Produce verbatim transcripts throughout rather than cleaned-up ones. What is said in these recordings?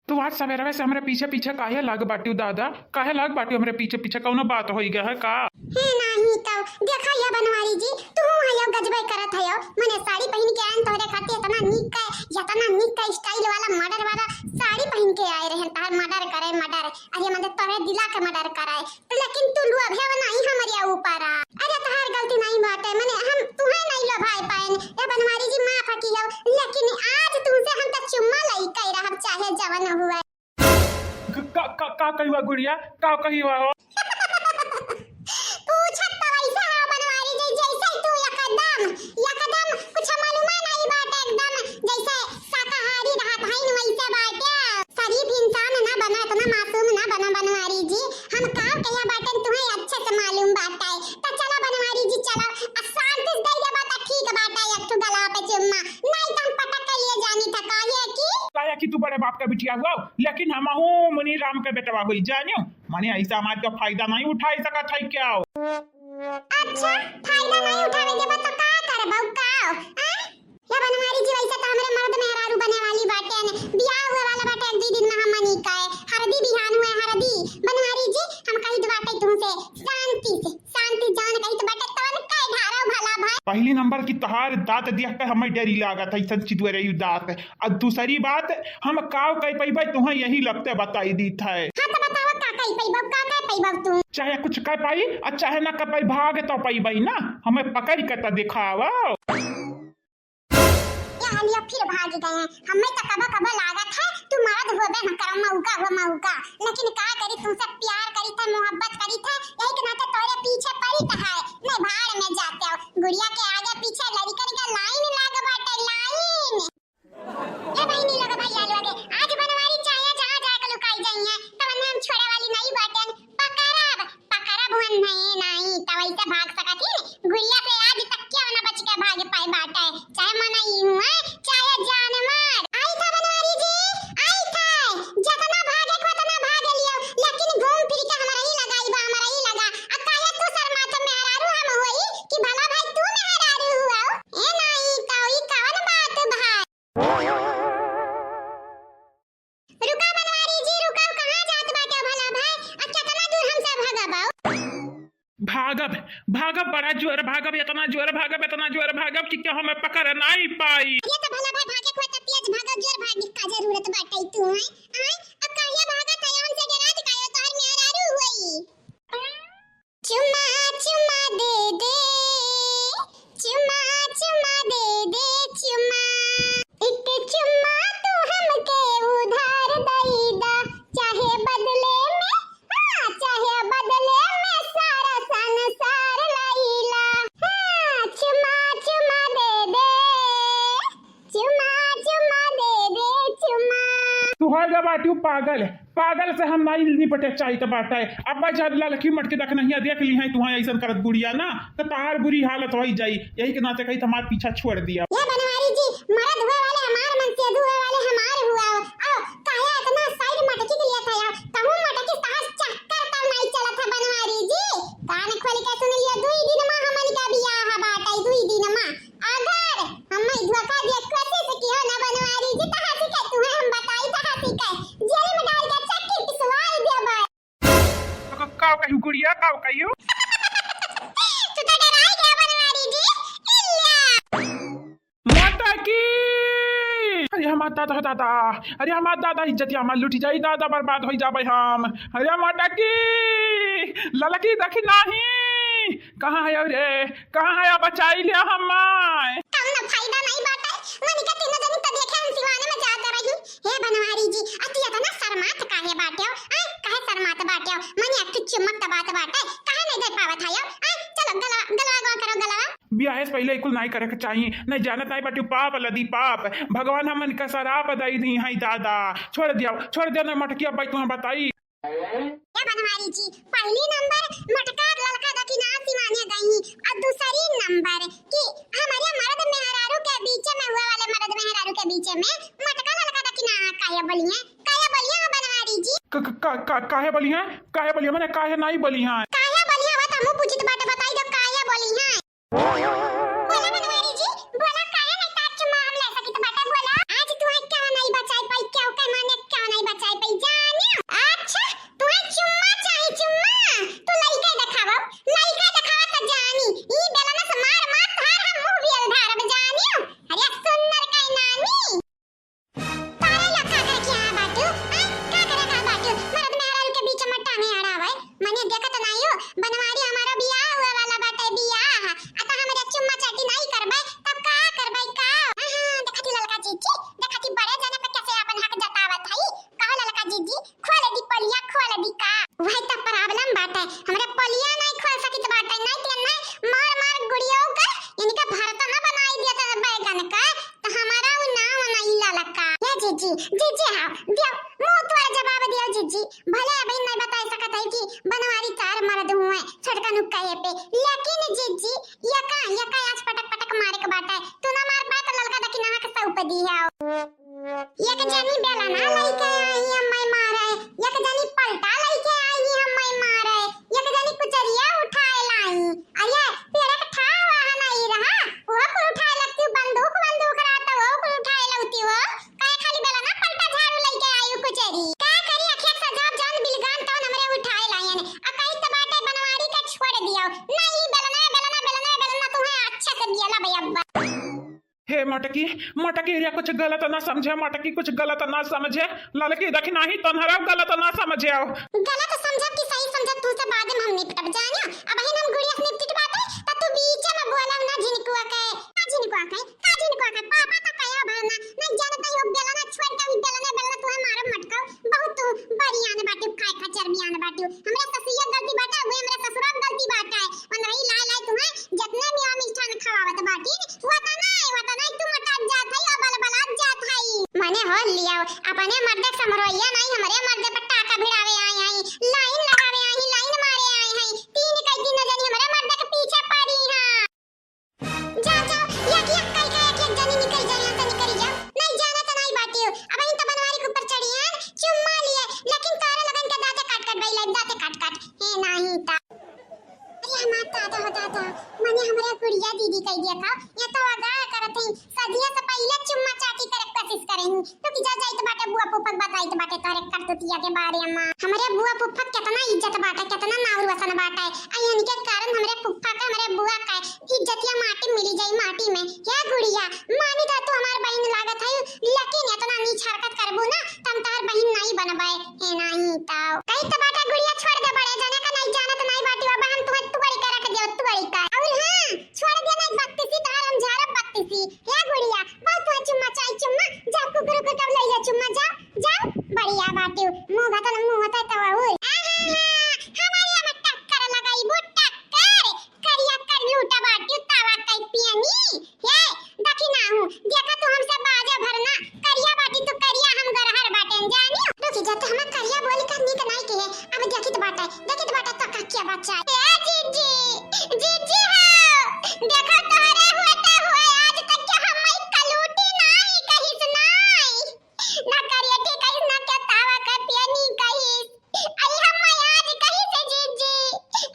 तू आज सवेरवे से हमरे पीछे पीछे काहे लाग बाटिउ दादा? काहे लाग बाटिउ हमरे पीछे पीछे? कउनो बात होइ गए है का? हे नाही तउ, देखा या बनवारी जी, तू हयो गजबे करत हयो। मने साड़ी पहिन के आएन तोहरे खातिर, एतना नीक का, एतना नीक का style वाला murder वाला साड़ी पहिन के आए रहेन, तोहर murder करे murder। अरे मतलब तोहरे दिला के murder कराए। तो लेकिन तू लोभे नाही हमरे ऊपर आ। अरे तोहार गलती नाही बाटे, मने हम तुहे नाही लोभाए पाएन। ए बनवारी जी माफ कियो, लेकिन आज तुहसे हम त चुम्मा लइके रहब चाहे जवन हुए। क-, का, का, का कही हुआ गुड़िया? का कही हुआ हो? पूछत त वैसे हो बनवारी जी, जैसे तू एकदम, एकदम कुछ मालूम नाही बाटे, एकदम जैसे शाकाहारी रहत हईन वैसे बाटे। शरीफ इंसान ना बना, एतना मासूम ना बना बनवारी जी। हम का कहिया बाटेन तुहे अच्छे से मालूम बाटे। त चला बनवारी जी चला, आ शांति से दे देबा त ठीक बाटे, एक ठो गला पे चुम्मा, नाही त हम पटक के लिए जानी था, काहे कि काहे कि तू बड़े बाप का बिटिया हुआ, लेकिन हमहू मुनि राम के बेटवा हुई जानियो। माने ऐसा हमार का फायदा नाही उठाई सकत है क्या? अच्छा, फायदा नाही उठावे देबा त का करबा का? आ? या बनवारी जी, वैसे त हमरे मर्द मेहरारू बने वाली बाटेन, बियाह हुए वाला बाटे एक दू दिन में हमनी का। हरदी बिहान हुए हरदी। बनवारी जी, हम कहित बाटे तुहसे शांति से, शांति जान कहित बाटे तवन का ढारो भला भाई। पहली नंबर की तोहार दाँत देख के हमें डरी लागत है, ऐसन चितुए रही दाँत। आ दूसरी बात, हम काव कह पइबे तुहे यही लगते बताई दीत है। हाँ त बतावा का कह पइबा, का कह पइबा तू? चाहे कुछ कह पाई आ चाहे ना कह पाई, भाग तो पइबे ना, हमें पकड़ के त दिखावा। या हलिया फिर भाग गए हैं। हमें तो कबो कबो लागत है तू मर्द होबे न करो, मौका हो मौका, लेकिन का करी, तुमसे प्यार करी थे, मोहब्बत करी थे, यही के नाते तोरे पीछे पड़ी त है। नहीं भाड़ में जाते हो, गुड़िया के आगे पीछे लड़कन के लाइन लाग बाटे, लाइन। ए बहिनी लोग, भैया लोग, आज बनवारी चाहे जहाँ जाके लुकाई जाइए, तब हम छोड़े वाली नहीं बाटेन। पकड़ब, पकड़ब हुअन नहीं, नहीं, तब ऐसे भाग सकत ही। गुड़िया से आज तक क्यों ना बच के भाग पाए बाटे, चाहे मनई हुए, चाहे जानवर। आई था बनवारी जी, आई था, जतना भागे को उतना भाग लियो, लेकिन घूम फिर के हमारा ही लगा, ई बा हमारा ही लगा। आ काहे तू शर्मात मेहरारू हम होई कि भला भाई तू मेहरारू हुआ? ए नहीं, तो ई कवन बात भाई? रुका बनवारी जी, रुका, कहाँ जात बाटे भला भाई? आ केतना दूर हमसे भागब? भागब, भागब, बड़ा जोर भागब, एतना जोर भागब, एतना जोर भागब कि केहू हमें पकड़ नाई पाई। ये तो भला भाई भागे को तो तेज भागब, जोर भागे का जरूरत बाटे तू, हैं? आय, अब काहे भागत है? हमसे डरात काहे? तोहर मेहरारू होई। चुम्मा, चुम्मा दे दे, चुम्मा, चुम्मा दे दे, चुम्मा। एक चुम्मा तू हमके उधार दई दा, चाहे बदले में, हाँ, चाहे बदले में सारा संसार लई ला। हाँ, चुम्मा, चुम्मा दे दे, चुम्मा, चुम्मा दे दे, चुम्मा। तू हो गया बाटू पागल। पागल से हम नाई निपटे चाहित बाटे। अब भाई जब ललकी मटकी देखनहिया देख ली है, तुहां ऐसन करत गुड़िया ना, तो तहार बुरी हालत होई जाई। यही के नाते कही हमार पीछा छोड़ दिया। ये बनवारी जी, मर्द हुए वाले हमार, मनसेधू हुए वाले हमार हुआ। आओ, काहे इतना side मटकी के लिए था यार? कहूँ मटकी तहार चक्कर तब नहीं चलत है बनवारी जी। कान खोल के सुन लियो, दुई दिन मा हमन का बियाह बाटे, दुई दिन मा। अगर हमें धोखा दिए कोशिश किया ना बनवारी जी, तो हंसी के तुम्हें हम बताई, तो हंसी के जेल में डाल के चक्की पिसवाई देबे। का, का कहियो गुड़िया, का कहियो? तू तो डराई गया बनवारी जी। इल्ला। माता की! अरे हमार दादा, दादा, अरे हमार दादा, इज्जतिया हमार लुटि जाई दादा, बर्बाद होई जाबे हम। अरे माता की! ललकी देखी नाही, कहाँ है रे? कहाँ है? बचाई लिया हमार। कौनो फायदा नहीं बाटे। मनिका तीनों जनी तो देखे हम सिवाने में जात रही। हे बनवारी जी, अति इतना शर्मात काहे बाटे हो? आय, काहे शर्मात बाटे हो? मने एक ठो चुम्मक त बात बाटे। काहे नहीं दे पावत है यो? आय, चलो गलवा, गलवा गवा करो गलवा। बियाहे से पहले कुल नहीं करे के चाहिए। नहीं जानत नहीं बाटे पाप लदी पाप। भगवान हमन का सराप दई दी है दादा। छोड़ दिया, छोड़ दिया ना मटकिया भाई तुम्हें बताई। ए बनवारी जी, पहली नंबर मटका ललका दखिना सिवाने गई, और दूसरी नंबर कि हमरे मर्द मेहरारू के बीच में हुए वाले मर्द मेहरारू के बीच में मटका ललका दखिना काहे बोलिए, काहे बोलिए हो बनवारी जी? क-, क-, का-, का-, काहे बोलिए? काहे बोलिए? मने काहे नहीं बोलिए? काहे बोलिए? वो तो मुँह पूछित बाटे, बताई दो काहे बोलिए? बोला बनवारी जी, बोला काहे नहीं तार चुम्मा हम ले सकित बाटे, बोला। आज तू है क्या नहीं बचाई पाई, क्या के माने क्या नहीं बचाई? जीजी, हाँ, दियो, मुँह तोड़ जवाब दियो जीजी। भले अबहिन नहीं बताइ सकत है कि बनवारी चार मर्द हुए छोटका नुक्का ये पे, लेकिन जीजी, यका, यका आज पटक पटक मारे के बाटे। तू ना मार पाए तो ललका दखिनहा के सौंप दिहो। एक जनी बेलना लइके आई है मैं मारे, एक जनी पलटा लइके आई है मैं मारे, एक जनी कुचरिया उठाए लाई। अरे, पेड़ के ठाव वहाँ नहीं रहा, वो कुल उठाए लगती, बंदूक, बंदूक रहता, वो कुल उठाए लगती हो। काहे खाली बेलना पलटा झाड़ू लइके आई हो कुचरी? का करी, अखिया सजाब जौन बिलगान तौन हमरे उठाए लायन। आ कही त बाटे बनवारी का छोड़ दियो। नहीं, बेलना, बेलना, बेलना, बेलना, तुम्हें अच्छा से दिया ला भैया। हे मटकी, मटकी रे कुछ गलत ना समझे, मटकी कुछ गलत ना समझे, ललकी दखिनही तोहरा गलत ना समझे। गलत समझब कि सही समझब, तुमसे बाद में हम निपटब, जानियो। अबहिन हम गुड़िया से निपटित बाटे, त तू बीचे में बोलब ना झिनकुआ के। का झिनकुआ के? का झिनकुआ के? पापा त कहे भरना, नहीं जानत नहीं हो, बेलना छोड़ के, बेलना, बेलना तुम्हें मारब मटकाऊ। बहुत तू बरियान बाटे, खाए खा चर्बियान बाटे। हमरा ससुइया गलती बाटे, वो हमरा ससुरा गलती बाटे। मनई लाई लाई तुम्हें जितने मेवा मिष्ठान खवावत बाटी, वतनाई, वतनाई तू मोटात जात हई, अबल बलात जात हई। मने हो लियो, अपने मर्दे के समरोइया नाई, हमरे मर्दे पर टाका भिड़ावे आई हई, लाइन लगावे आई हई, लाइन मारे आई हई। तीन कई तीनों जनी हमरे मर्दे के पीछे पड़ी हाँ। जा, जा, एक, एक कई के एक, एक जनी निकल जाए, यहाँ से निकल जाओ। नहीं जाना तो नहीं बाटियो। अबहिन तो बनवारी के ऊपर चढ़ी हैं, चुम्मा लिए, लेकिन तोरे लगन के दाँते काट काट बैलाई, दाँते काट काट। हे नहीं ता। अरे हमार दादा हो दादा, मने हमरे गुड़िया दीदी कह दिया खाओ, या तो आगाह करत ही, सदिया से पहिले चुम्मा चाटी करे के कोशिश करे ही। तो कि जा जाइत बाटे बुआ फूफा के बताइत बाटे तोरे करतूतिया के बारे में। हमरे बुआ फूफा के कितना इज्जत बाटे, कितना नाउर वसन बाटे। आ इनके कारण हमरे फूफा के, हमरे बुआ के इज्जतिया माटी मिली जाई माटी में। हे गुड़िया, मानी तो तू हमार बहिन लागत है, लेकिन इतना नीच हरकत करबू ना, त हम तोहर बहिन नहीं बनबे। हे नहीं तो। कही तो बाटे गुड़िया छोड़ दे, बड़े जने का नहीं जानत नहीं बाटी, बाबा हम तुम्हें तुअड़ी का रख दे, तुअड़ी का। और हाँ, छोड़ दे नहीं बत्तीसी, तोहर हम झारब बत्तीसी। हे गुड़िया, बहुत तुम्हें चुम्मा चाही चुम्मा, जा कुकुर को तब ले जा चुम्मा, जा, जा। बढ़िया बाटी, मुँह घातल मुँह होता है तो और। आहा, हमारे यहाँ टक्कर लगाई, वो टक्कर। करिया कर लूटा बाटी, तावा कई पियनी। ये, देखी ना हूँ, देखा तू हमसे बाजा भरना। करिया बाटी तू करिया, हम गरहर बाटे, जानी। रुकी जा, तो हमें करिया बोली का निक नाई के है। अब देखी तो बाटे, देखी तो बाटे तो का क्या बच्चा है। ए जीजी, जीजी हो, देखो तोहरे हुए तो हुए, आज तक के हम मई कलूटी नाई कहिस नाई। ना करिया के कहिस, ना के तावा के पियनी कहिस। आई हम आज कही से जीजी।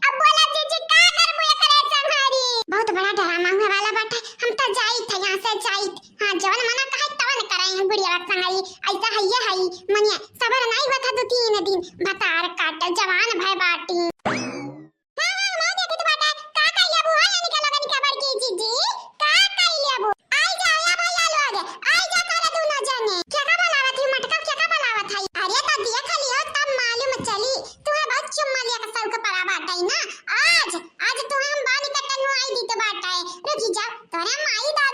अब बोला जीजी, का करबू एकरे संहारी? बहुत बड़ा ड्रामा हुए वाला बाटे। हम तो जाइत है यहाँ से, जाइत। हाँ, जवन मना कहे तवन करे हैं गुड़िया के संहारी। ऐसा है ये है, मनिया सबर नहीं होता दो तीन दिन। भतार काट जवान भय बाटी। हाँ, हाँ, हाँ, देखत बाटे, का कइले बुआ, यानी के लगन के बड़की जीजी, का कइले बुआ? आई जा, ए भैया लोग, आई जा करे दुनो जने। केका बोलावत ही मटका, केका बोलावत है? अरे तो देख लियो, तब मालूम चली, तू है बहुत चुम्मा लिया के सौक पड़ा बाटे ना। आज, आज तू हम बानी कटन आई दी तो बाटे। रुकी जा, तोरे माई दा